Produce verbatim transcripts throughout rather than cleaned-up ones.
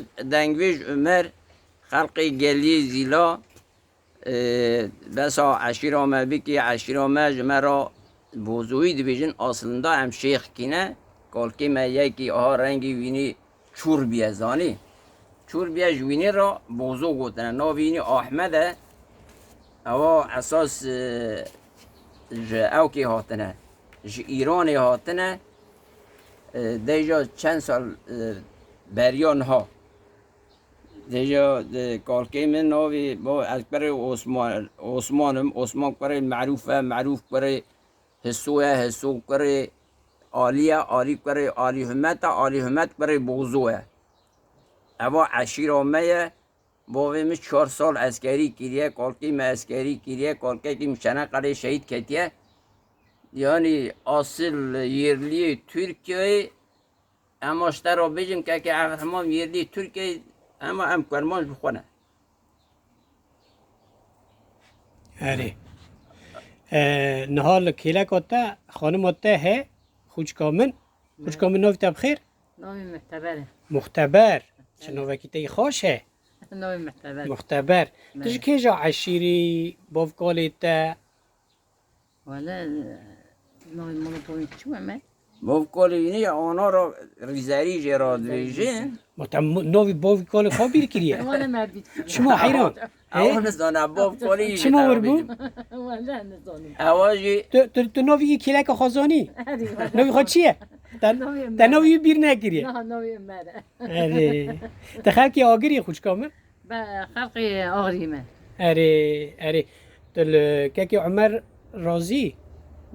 Dengvêj Umer, xelqê geliyê Zîla, e, besa eşîra me bikî, eşîra me ji me ra Bozoyî dibêjin, aslında em şêxkî ne, kalkê me yekî aha rengî wînî çûr biye, zanî. Çûr biye ji wînî ra Bozo gotine. Navê wînî Ahmed e. Ewa esas, e, ji ewkê hatine. Ji Îranê hatine. E, deja çend sal, e, beriya niha. Deja, e, kalkê min navê bo ez kurê Osman, Osman im. Osman kurê Merûf e. Merûf kurê Hiso ye. Hiso kurê Alî ye. Alî kurê Alî Humet e. Alî Humet kurê Bozo ye. Eva eşîra me ye. Bavê min çar sal eskerî kiriye, kalkê me eskerî kiriye, kalkekî min Çeneqelê şehîd ketiye. Yanî asil yerliyê Tirkiyeyê, ema ji te re bêjim, keke ev hema yerliyê Tirkiyeyê, ema em kurmanc bi xwe ne. Erê. E, niha li kêleka te, xanima te he, xûçka min. Xûçka min, navê te bi xêr? Navê Muhteber e. Muhteber. Çi navekî te yî xweş e? Navê Muhteber. Muhteber. Tu ji kê ja eşîrî, bavkalê te? Wele, navê mala bavê çi we me? Bavkalê wînî ya ana ra Rîzerî jê ra dibêjin. Ma te mo- navê bavkalê xwe bîr kiriye? Wele me bîr kiriye. Çima heyran? Ewa nizana bavkalê jê Çima wir bû? Wele nizanim. Ewa jî Tu, tu, tu navê î kêleka xwe zanî? Navê xwe çi ye? Te, Navê te Ömer. Navê wî bîr nekiriye. Na, navê Ömer e. Erê. Te xelkê Agirî xûçka min? Be xelqê Agirî me. Erê, erê. Tu li kekê Umer razî?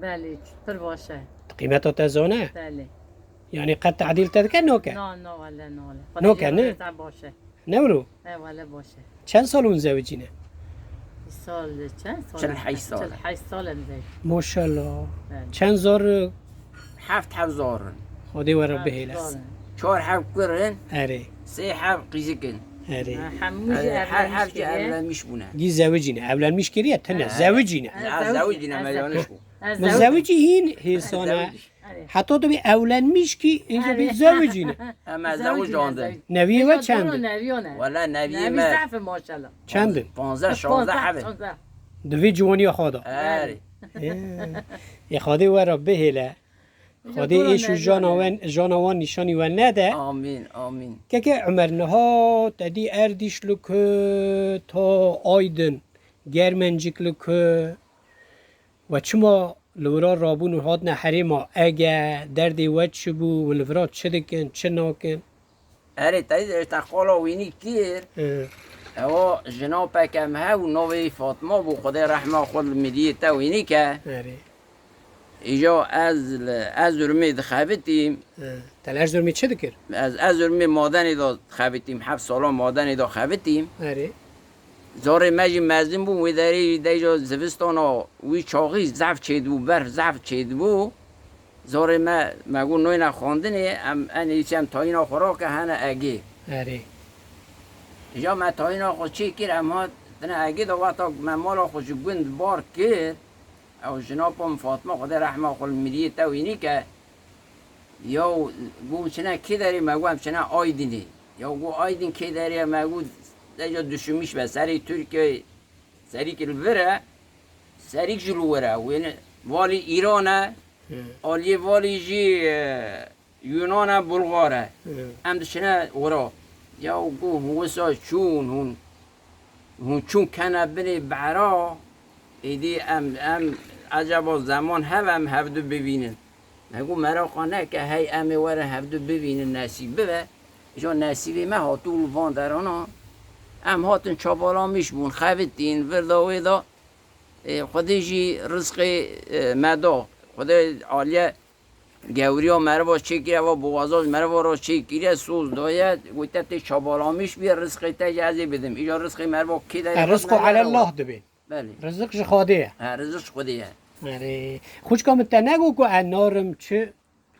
Belê, pir baş e. Qîmeta te zane? Belê. Yanî qet tedîl te dike noke? Na, na wele, na wele. Noke ne? Baş e. Ne wilo? E wele baş e. Çend sal hûn zewicî ne? Sal çend sal? Çil heyş sal. Çil heyş sal em zewicî. Maşallah. Belê. Çend zor? Heft heft zor in. Xwedê we re bihêle. Çar heft kur in. Erê. Sê heb qîzik in. Erê. Hemû jî Her her jî evlenmiş bûne. Gî zewicîne. Evlenmiş kiriye tine. Zewicîne. Ya zewicîne me yanlış bû. Bu zewicî hîn hêsane. Heta tu bî evlenmiş kî, înca bî zewicîne. Em ez zewicîne. Neviyê we çend? Wala neviyê me. Zaf maşallah. Çend in? Panzdeh, şanzdeh hebin. Di vê ciwaniya xwe de. Erê. Ê Xwedê we re bihêle. Xwedê êş û jana wan, jana wan nîşanî we nede. Amîn, amîn. Keke Umer, niha te dî Erdîş li ku ta Aydin, Germencik li ku we çima li wira rabûn û hatine herêma Ege, derdê we çi bû, hûn li vira çi dikin, çi nakin? Erê, te te qala wînî kir. Hı. Ewa jina peke em hev û navê Fatma bû, Xwedê rehma xwe li miriyê te wînî ke. Erê. Îja ez li Erzurumê dixebitîm. Hı. Te li Erzurumê çi dikir? Ez Erzurumê madenê de dixebitîm, heft sala madenê de xebitîm. Erê. Zarê me jî mezin bûn, wê derê jî deyca zivistana wî çaxî zehf çêdibû, berf zehf çêdibû. Zarê me, me got noyne xwendinê, em en êsî em tayîna xwe rake hene Egê. Erê. Îja me tayîna xwe çê kir, em hatine Egê de wexta me mala xwe ji gund bar kir, ew jina pa min Fatma, Xwedê rehma xwe li miriyê te wînî ke, ya got çine kê derê, me got em çine Aydinê. Ya got Aydin kê derê ye, me got deyca duşimîş be, serê Tirkiyeyê serî ki li vir e, serîk jî li wir e. Wê ne, valî Îran e, aliyê valî jî, e, Yunan e, Bulgar e. Em diçine wira. Ya ku hûn wisa çûn, hûn, hûn çûn kene binê behra, êdî em, em eceba zeman hev em hevdu bivînin. Me got meraqa neke, hey em ê werin hevdu bivînin, nesîb bibe. Îja nesîbê me hatû li van derana. Em hatin çabalamîş bûn, xevitîn, vir da wê da. Ê, Xwedê jî rizqê, e, me da. Xwedê aliye gewriya meriva çêkiriye, eva boğaza ji meriva ra çêkiriye, soz daye, gote tê çabalamîş bî, rizqê te jî ez ê bidim. Îja rizqê meriva kê derê? E, rizqu alallah dibê. Belê. Rizik ji Xwedê ye. He, rizik ji Xwedê ye. Erê. Xwişka min te negot ku ez narim çi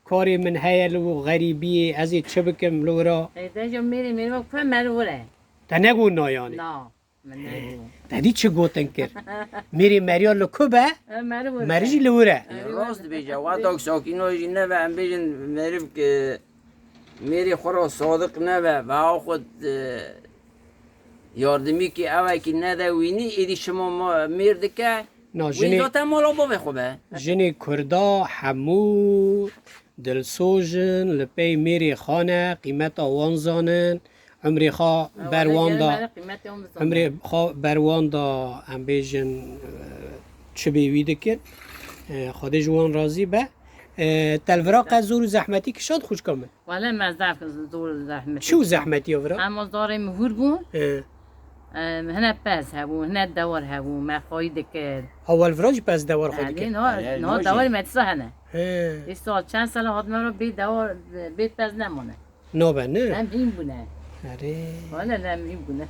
karê min heye li xerîbiyê, ez ê çi bikim li wira? Ê, de jo mêrê mêrê ku meriv wire. Te negot na yanî? Na. Min negot. Te dî çi gotin kir? Mêrê meriya li ku be? Meri jî li wir e. Ê, rast dibêje. Wexta ku sakîno jî nebe, em bêjin meriv ki mêrê xwe ra sadiq nebe, veha xwe, e, yardimîkî ewekî nede wînî, êdî şima ma-, mêr dike, Na, wî jinê, zaten mala bavê xwe be. Jinê Kurda hemû dilsoz in, li pey mêrê xwe ne, qîmeta wan zanin, umrê xwe ber wan da, umrê xwe ber wan da, em bêjin, e, çi bê wî dikir. E, Xwedê ji wan razî be. E, te li vira qe zor û zehmetî kişand xwişka min? Wele me zaf zor zehmet. Çi û zehmetiya vira? Hema zarê min hûr bû. He. Em, hine pez hebû, hine dewar hebû, me xwayî dikir. Ha, wel vira jî pez dewar xwe dikir? Belê, no, Belê, no no jî. Dewar me disa hene. He. Îsal çend sala hatime vira bê dewar, bê pez nemane. Nabe, ne? Em hîn bûne. Erê. Wele em hîn bûne.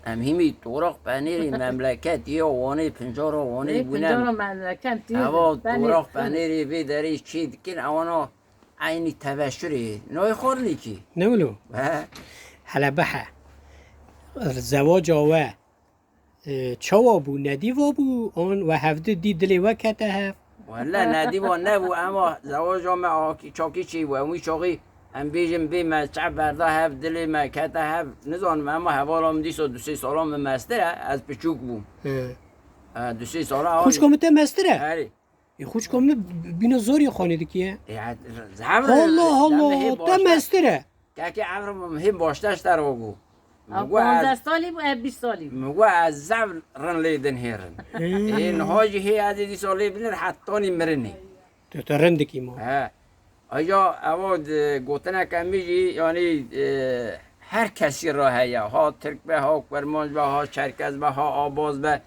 Em hîmî toraq penêrê memleket ya Wanê, pincara Wanê Ê, bûne. Pincara memleket ya Ewa penêr toraq xwin. Penêrê vê derê çê dikin, ewana Eynî tebeşirê. Noyê xornîkî. Ne wilo? He. Hele bihe. Zewaca we, e, çawa bû? Nedîva bû? An we hevdi dî dilê we kete hev? Wele nedîva nebû, ema zewaca me akî-, çakî çî bû. Em wî çaxî em bêjin bê me çev berda hev, dilê me kete hev. Nizanim, ema hevala min dîsa du sê sala min mestir e, ez piçûk bûm. He. E, du sê sala Xwişka min te mestir e? Herî. Ê, xwişka min bîna zorî xanî dikiye. Ê, zehf Allah, Allah, te mestir e. Kekê evr hê başte ji te re bû. Ev Min got ez, panzdeh salî bû, ev bîst salî bû. Min got ez zehf rin lê din hê rin. Ê, niha jî hê ez ê dîsa lê binin hetanî mirinê. Tu, tu rin dikî ma. He. Aja ewa di gotineke min jî, yanî, e, her kesî re heye. Ha Tirk be, ha Kurmanc be, ha Çerkez be, ha Abaz be.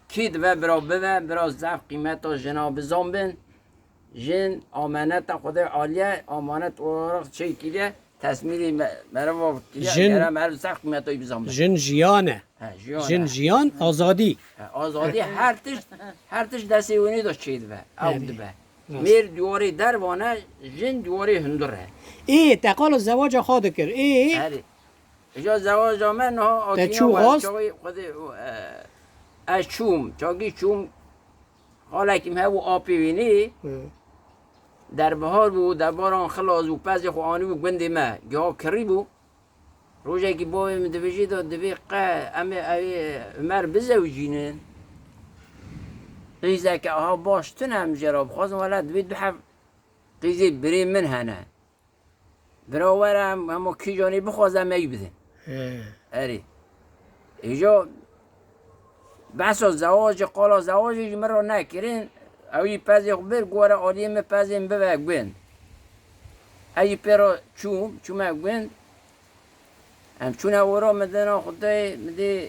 Kî dibe bira bibe, bira zaf qîmeta jina bizanbin. Jin amaneta Xwedê aliye, amanet olarak çêkiriye, tesmîrî me-, merva kiriye, Jin, gere meriv zaf qîmeta wî bizanbin. Jin jiyan e. He, jiyan Jin e. Jiyan, azadî. He, azadî her tişt, her tişt destê winî de çêdibe, ew Erê. Dibe. Rast. Mêr dîwarê dervan e, jin dîwarê hundir e. Ê, te qala zewaca xwe dikir. Ê. Erê. Îja zewaca me niha Te akîna çû rast? Çawê Xwedê, e, ez çûm, çakî çûm, xalekî me hebû apê wînî. Hı. Derbihar bû, derbaran xilas bû, pezê xwe anîbû gundê me. Giha kirî bû. Rojekî bavê min dibêjî de, dibê qe em ê, ew ê Umer bizewicînin. Qîzeke aha baş tune em jê re bixwazin, wela dibê du heb qîzê birê min hene. Bira were em hema kîjanê bixwaze em ey bidin. He. Erê. Îja behsa zewacê, qala zewacê jî min re nekirin. Ewî pezê xwe bir, got were aliyê min pezê min bibe gund. Ey pê re çûm, çûme gund. Em çûne wera min dina Xwedê, min dê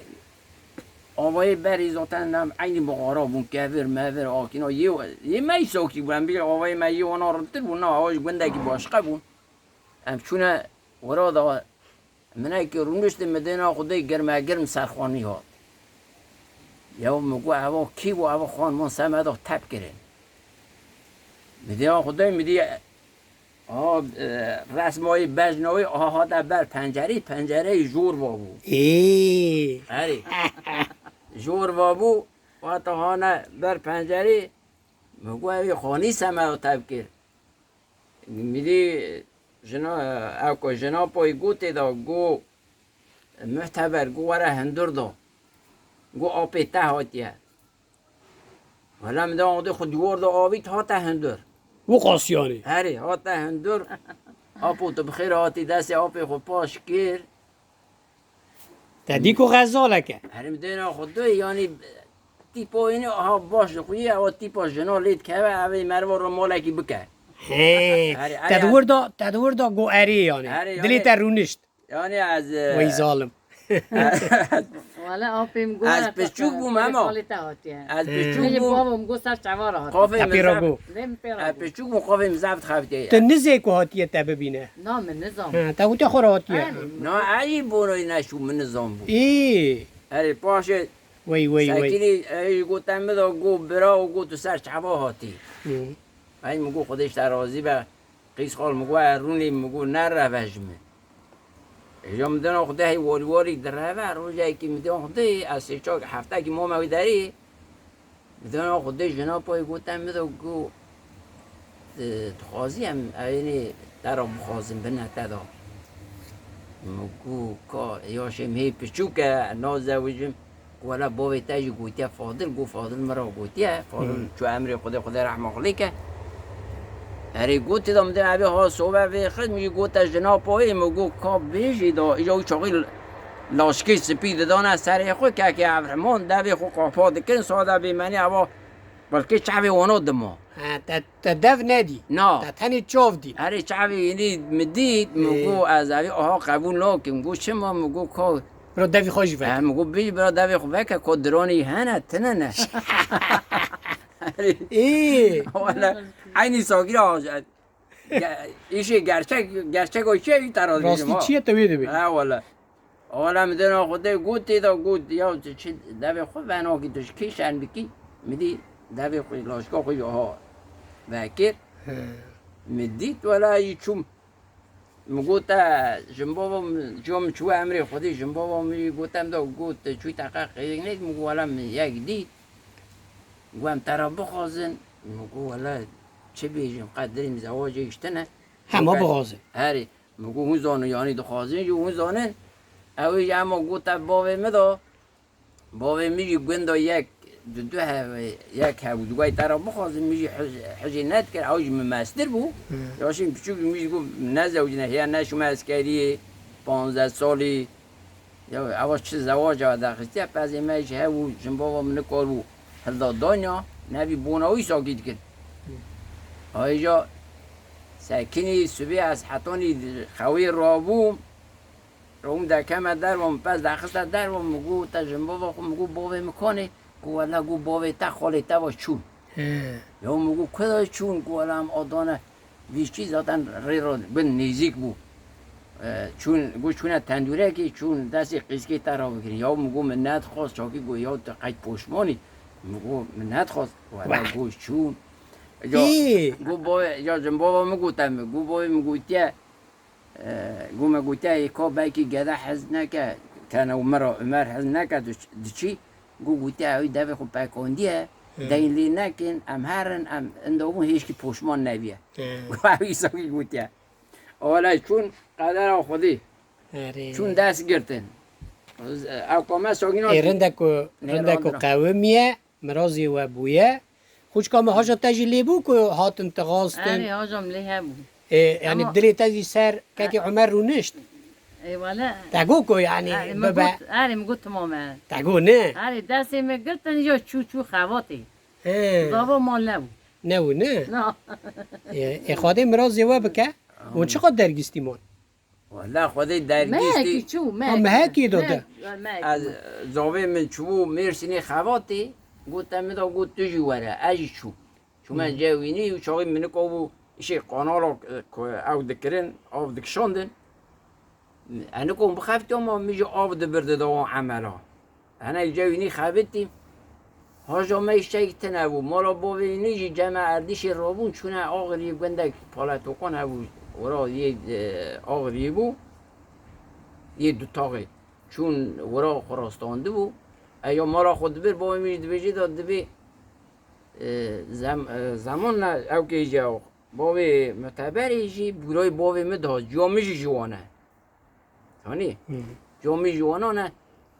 avayê berî zaten em eynî bixara bûn, kevir, mevir, akîna. Yê, yê me îsokî bû, em bî avayê me yê wana rintir bû, na awa ji gundekî başqe bû. Em çûne wera da, minekî rûniştin, min dina Xwedê girmegirm serxwanî hat. Yew min got, eva kî bû, eva xwan man semeda tep kirin. Min dina Xwedê, min dî Aha, e, resma wî bejna wî, aha, hate ber pencerî, pencereyê jor va bû. Ê. Erê. Jor va bû, hate hane ber pencerî, min got, "Evî xanî semeda tev kir." Min dî jina, ew ku jina payî gotê da, got, "Muhteber, got were hundur da." Got, "Apê te hatiye." Wela min de, odê xwe dîwar de avît, hate hundir. Û qasiyanê. Herê, hate hundir. Apo, tu bi xêr hatî, destê apê xwe paş kir. Te dî ku xezalek e. Herê min dêna xwe doyê, yanî tîpa wînî aha baş dixuyê, ewa tîpa jina lê dikeve, evê meriva re malekî bike. He, Herê, te erê, di wir da, te di wir da got erê yanî. Herê, Dilê yanî te rûnişt. Yanî ez, e, Wey zalim. Wala apê min got, ez piçûk bûm, hema. Xalê te hatiye. Ez He. Piçûk bûm. Bavê min got ser çava re hatiye. Qafê min Tepî zaf, rogo. Lê min pê re ez piçûk bûm, qafê min zaf dixebitiye. Tu nizê ku hatiye te bibîne? Na, min nizam. Ha, te gotiye xwe re hatiye. Erê. Na, eyî bonoyî neşû, min nizam bû. Ê. Erê, paşê Wey, wey, wey. Sekînî, ey, gote min de, got, bira, û got, tu ser çava hatî. Hı. Ey, min got, Xwedê ji te razî be. Qîz xal min got, "E, rûnê," min got, "nereve ji min." Îja min dina Xwedê hey warî warî direve, rojekî min dina Xwedê, ez sê çar heftekî mame wî derî. Min dina Xwedê jina payî gote min de got, "Dixwazî em eynî te re bixwazin bine te de." Min got, ka, ya şê min hê piçûk e, nazewijim. Got, wela bavê te jî gotiye Fadil, got, Fadil min re gotiye. Fadil Hmm. çû emrê Xwedê, Xwedê rehma xwe lê ke. Herê gotê de min dê evê ha sobe vê xist, min jî gote jina payê, min got, ka bêjî da, îja wî çaxî laşkê spî didane serê xwe, kekê Evriman devê xwe qapa dikin, sade bêmenî eva belkê çavê wana dima. Ha, te, te dev nedî. Na. Te tenê çav dî. Herê çavê yînî min dît, min Ê. got, ez evê aha qebûl nakim. Got, çima? Min got, ka Bira devî xwe jî veke. Em got, bî bira devê xwe veke, ko diranî hene, tine ne. Ê. Wala, eynî sagîra, ge-, îşê gerçek, gerçek o çi, te ra dibêjim, Rastî ha. Çi ye, te wê dibê. Ha, wala. Wala, min dêna xwe de got, tê de got, ya, tu çi devê xwe venakî, tu ji kî şerm dikî? Min dî devê xwe, laşka xwe jî, aha, vekir. He. Min dît, wala, yî çûm. Min got, te jimbava min, ciya min çû emrê Xwedê, jimbava min jî got, em da got, te çûyî teqe qeyîk neyt? Min got, wela min yek dît. Got, em te re bixwazin. Min got, wela çi bêjim, qet dilê min zewacê ji tine. Hema Got, bixwazin. Herê, min got, hûn zanin, yanî dixwazin jî hûn zanin. Ew jî hema got, te bavê min da. Bavê min jî gunda yek, du, du hev-, yek hebû. Dugay te re bixwazin, min jî hij-, hijê nedikir, ew jî min mestir bû. Hı. Yaşên piçûk min jî got, nezewicine, hêya neşûme eskeriyê, panzdeh salî. Ya, ewa çi zewaca daxistiye, pezê me jî hebû, jimbava min nikaribû hilda danya, nevî bona wî sakî dikir. Hı. Ayja sekinî sibê ez hetanî xewê rabûm. Rom dekeme derve, min pez daxiste derve, min got, te jimbava xwe, min got, bavê min kanê? Got, wela, got, bavê te, xalê te va çûn. He. Ya min got, ku da çûn? Got, wela, em adane vî çî zaten rê re bin nêzîk bû. E, çûn, got, çûne tendûrekê, çûn destê qîzkê te re bigirin. Ya min got, min nedixwast, çakî got, ya tu qey poşmanî? Min got, min nedixwast. Wela, Weh. got, çûn. Ya, Ê. got, bavê, ya jimbava min gote min, got, bavê min gotiye, E, got, me gotiye, ê ka belkî gede hez neke, tene û min re Umer hez neke, tu diçî? Got, gotiye, ew devê xwe pekandiye, Hı. deyn lê nekin, em herin, em inda bûn, hêşkî poşman nebiye. Hı. Got, ew îsakî gotiye. Wele çûn qedera Xwedê. Erê. Çûn dest girtin. Ew ka me sakîna Ê, rindek ku, Nê rindek ku randina. qewimiye, Mirazê we bûye. Xwişka min, haja te jî lê bû ku hatin tixastin? Erê, haja min lê hebû. Ê, yani Ama dilê te jî ser kekê Umer rûnişt? Ê, wele. Te got ku yani Erê, min bibe. got, erê, min got, tamam e. Te got ne? Erê, destê min girtin, ya çû, çû xebatê. He. Gava mal nebû. Nebû ne? Na. Ê, ê, Xwedê mirazê we bike. Hûn çiqas dergîstî man? Wela Xwedê dergîstî. Mehekî çû, Ha, mehekî. mehekî do de. Meh-, mehekî. Ez, zavê min çûbû Mêrsînê xebatê, gote min da, got, tu jî were, ez jî çûm. Çûme Hmm. cewînî û çaxî min nika bû, îşê kanala, e, ku ew dikirin, av dikişandin. Enikom bixeftî ama min jî av dibirdi da wan emela. Hene cewînî xebitî. Haja me îşteyî tine bû. Mala bavê nî jî cem erdîşê rabûn çûne Axiriyê gundek paletokan hebû. Wira yê, e, Axiriyê bû. Yê dutaxê. Çûn wira xwe rastandibû. E, ya mala xwe dibir, bavê min jî dibêjê de dibê, e, zem-, e, zeman ne ew kê jî ew. Bavê Muteberê jî bûrayê bavê min da, ciya min jî ji wan e. Hanî? Hı. Camî ji wanan e.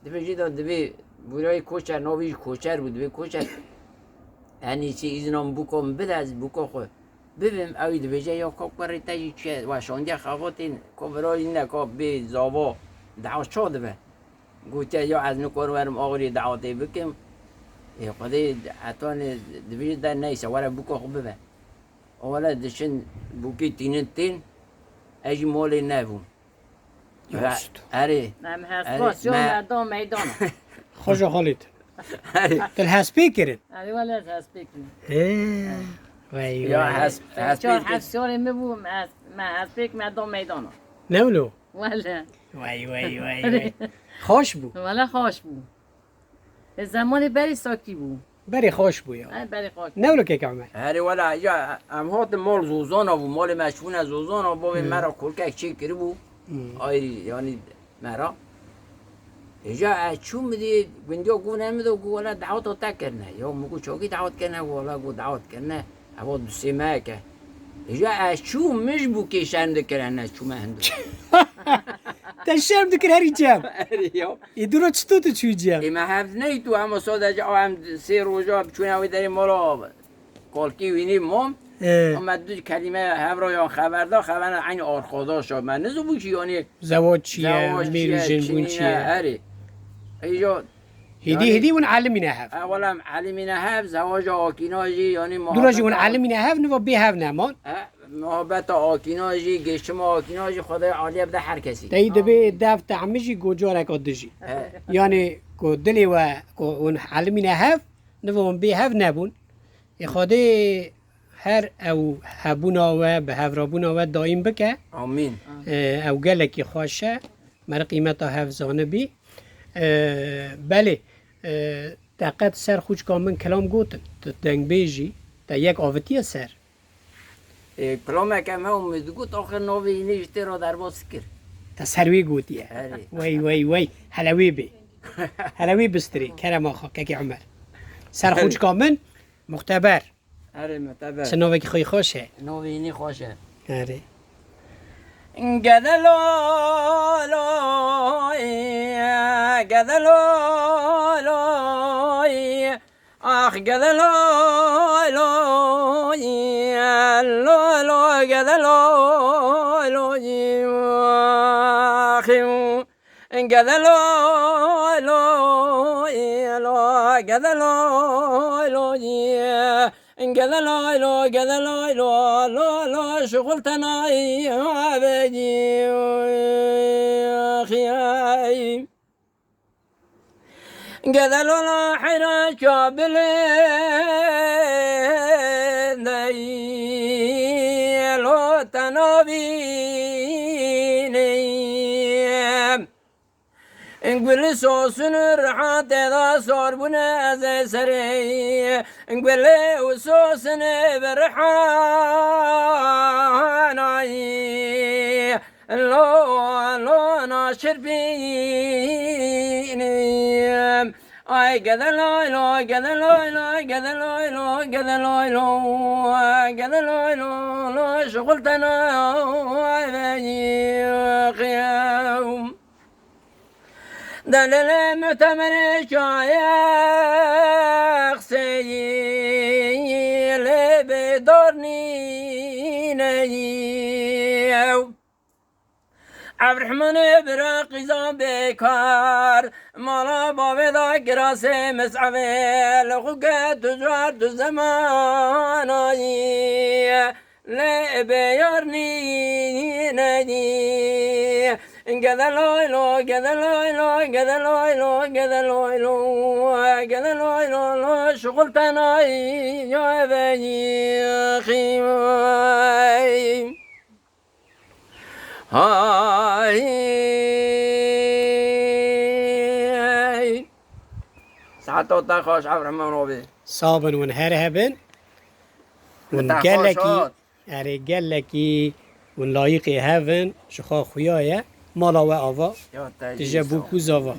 Dibê jî de dibê bûrayê koçer, navê jî koçer bû, dibê koçer. Henî çi îzna min bûka min bide, ez bûka xwe bibim, ew jî dibêje ya ka kurê te jî çi ye, weşandiye xebatên ka virayî ne ka bê zava dewa ça dibe. Gotiye ya ez nikarim werim Axiriyê dewa tê bikim. Ê Xwedê hetanê dibêje de neyse were bûka xwe bibe. O wele diçin bûkê tînin tên, ez jî malê nebûm. Rast. Erê. Em Erê, hespas yo me- merda meydana. Xoca Xalid. Erê. Til hespê kirin. Erê wele ez hespê kirin. He. Vay, Ya vay. hes-, hespê Çar kirin. heft sorê mi bû, me hes-, me hespêk merda meydana. Ne wilo? Wele. Vay, vay, vay, vay. Xweş bû. Wele xweş bû. E, zemanê berê sakî bû. Berê xweş bû ya. E, berê xweş. Ne wilo kek Emer? Herê wela ya em hatin mal Zozana bû. Malê me çûne Zozana, bavê Hmm. me ra kurkek çê kiribû. Hmm. Ayrî yani me ra. Îja ez çûm dî gundiya gune min de got wela daweta te kirine. Ya min got çakî dawet kirine, wela got dawet kirine. Eva du sê meheke. Îja ez çûm min ji bûkê şerm dikirine, çûme hindu. Te şerm dikir herî cem. Erê ya. Ê dûra çito tu çûyî cem? Ê me hev neyt û hema sadece a em sê roja biçûne wê derê mala kalkî wînî mam. He. Ama du kelîme hev ra yan xeber da, xeber eynî arxadaşa me. Nizû bû çi yanî Zewac çi ye, zewac çi mêr û ye, jin bûn çi çi ye? Erê. Ê ya Hêdî, yanî hêdî hûn elimîne hev. E, wela em elimîne hev, zewaca akîna jî, yanî Dûra jî hûn muhabbeta elimîne hev, niva bê hev neman. E, muhabbeta akîna jî, gêştima akîna jî, Xwedê aliyê bide her kesî. Teyî dibê dev tehmi jî gocareka dijî. E. Yanî ku dilê we, ku hûn elimîne hev, niva hûn bê hev nebûn. Ê Xwedê her ew hebûna we, bi hevrabûna we daîm bike. Amîn. E, ew gelekî xweş e. Me re qîmeta hev zanibî. E, belê, e, te qet ser xûçka min kilam gotin. Tu dengbêj î, te yek avitiye ser. E, kilameke me û min digot, axir navê hînê ji tê re derbas dikir. Te ser wê gotiye. Erê. Wey, wey, wey. Hele wê bê. Hele wê bistirê. Kerema xwe, kekê Omer. Ser Erê. Xûçka min, muxteber. Erê, muxteber. Çi navekî xwe yî xweş e. Navê hînî xweş e. Erê. Gede lo lo, gede lo lo, ax gede lo lo, lo lo gede lo lo, ax. Gede lay lay lo, gede lay lay. Gede lay lo, gede lay lo, lo lo, şixul tenayî avêjî xiyay. Gede lo la heyra çabilê dey, lo tenavî neyim. Gulê sosin û riha tê de sor bûne ez ê serê. Gulê û sosin bi riha nayî. Lo, lo, naşirbînim. Ay gede lay lo, gede lay lay, gede lay lo, gede lay lo. Gede lay lo, lo, şixul tenayî. Delele mutemerê çaye qseyî lê bêdar nîne. Evrihmanê bira qîza bêkar, mala bavê da girasê misevê, li xwe ke tu car tu zemanayî. Lê bê yar nîne dî. Gede lay lo, gede lay lo, gede lay lo, gede lay lo, gede lay lo lo, şixul tenayî ya veyî xîmay. Hay. Saeto te xweş, Evrihman abi. Sabin hûn her hebin. Hûn Te gelekî xweş hat. Erê gelekî hûn layîqê hev in, ji xwe xuya ye. Mala we ava, Ya te tije jî bû sağ ol. Kûz ava.